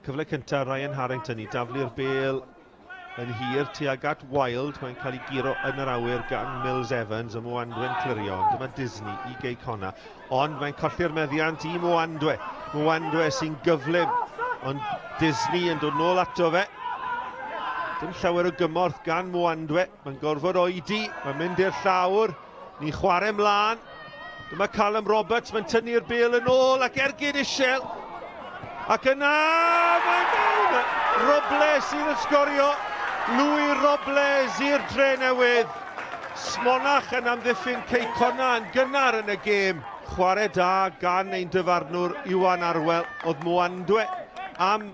Cyfle cyntaf Ryan Harrington i daflu'r bêl yn hir tuag at Wild. Mae'n cael ei guro yn yr awyr gan Mills Evans a Mwandwe'n clirio. Ond dyma Disney i Gei Connah. Ond mae'n colli'r meddiant i Mwandwe. Mwandwe sy'n gyflym. Ond Disney yn dod nôl ato fe. Dim llawer o gymorth gan Mwandwe. Mae'n gorfod oedi. Mae'n mynd i'r llawr. Ni'n chwarae mlaen. Dyma Callum Roberts, mae'n tynnu'r bêl yn ôl ac ergyd isel. Ac yna, mae'n mewn! Robles sydd yn sgorio. Louis Robles i'r dre newydd. Smonach yn amddiffyn Cei Connah yn gynnar yn y gêm. Chwarae da gan ein dyfarnwr Iwan Arwel. Oedd Mwandwe am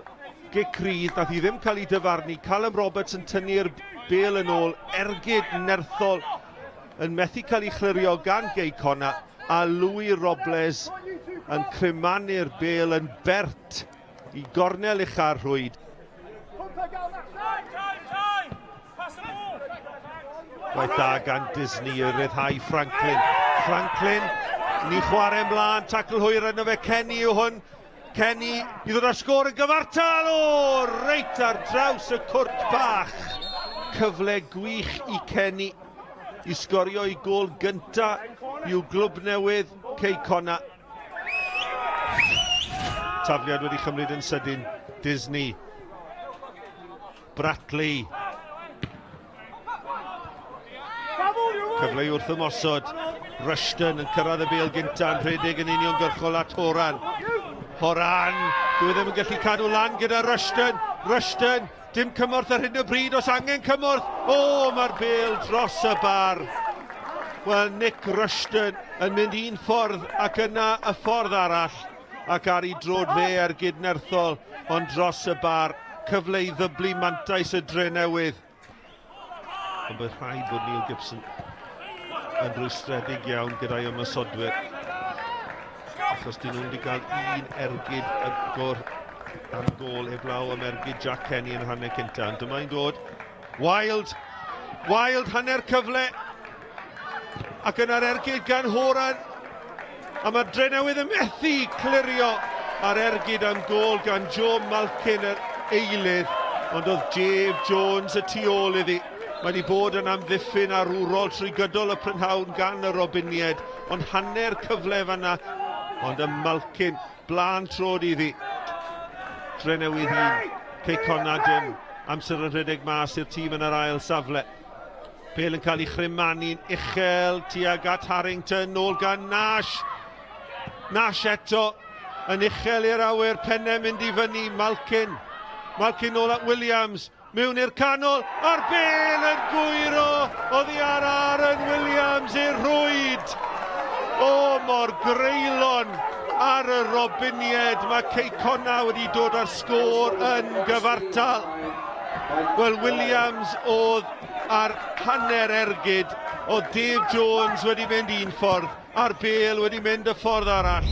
gic rydd, nath hi ddim cael ei dyfarnu. Callum Roberts yn tynnu'r bêl yn ôl, ergyd nerthol yn methu cael ei chlirio gan Gei Connah a Louis Robles yn crymanu'r bêl yn bert i gornel ucha'r rhwyd. Gwaith da gan Disney i ryddhau Franklin. Franklin, ni chwarae ymlaen, tacl hwyr yno fe, Kenny yw hwn. Kenny i ddod â'r sgôr yn gyfartal! O, reit ar draws y cwrt bach. Cyfle gwych i Kenny i sgorio i gôl gynta i'w glwb newydd, Cei Connah. Tafliad wedi chymryd yn sydyn, Disney. Bratley. Cyfle i wrth ymosod. Rushton yn cyrraedd y bêl gynta yn rhedeg yn uniongyrchol at Horan. Horan, dwi e ddim yn gallu cadw lan gyda Rushton. Rushton, dim cymorth ar hyn o bryd os angen cymorth. O, mae'r bêl dros y bar. Wel, Nick Rushton yn mynd un ffordd ac yna y ffordd arall ac ar ei drod fe ar gydnerthol ond dros y bar. Cyfle i ddyblu mantais y Drenewydd. Ond bydd rhaid bod Neil Gibson yn rwystredig iawn gyda'i ymosodwyr. Achos dyn nhw'n wedi cael un ergyd agor am gol eblaw am ergyd Jack Kenny yn hanner cynta. Ond dyma i'n dod. Wild! Wild hanner cyfle! Ac yna'r ergyd gan Horan. A mae'r Drenewydd yn methu clirio ar ergyd am gôl gan Joe Malkin yr eilydd. Ond oedd Dave Jones y tu ôl iddi. Mae wedi bod yn amddiffyn arwrol trwy gydol y prynhawn gan y Robinied, ond hanner cyfle fanna. Ond y Malkin, blaen trod iddi. Drenewydd un, Cei Connah dim. Amser yn rhedeg mas i'r tîm yn yr ail safle. Bale yn cael ei chrymanu'n uchel tuag at Harrington, nôl gan Nash. Nash eto yn uchel i'r awyr, pennau mynd i fyny, Malkin. Malkin nôl at Williams, mewn i'r canol, a'r bel yn gwyro oddi ar Aaron Williams i'r rhwyd. O, mor greulon ar y Robinied, mae Cei Connah wedi dod â'r sgôr yn gyfartal. Wel, Williams oedd ar hanner ergyd, oedd Dave Jones wedi mynd un ffordd, a'r bêl wedi mynd y ffordd arall.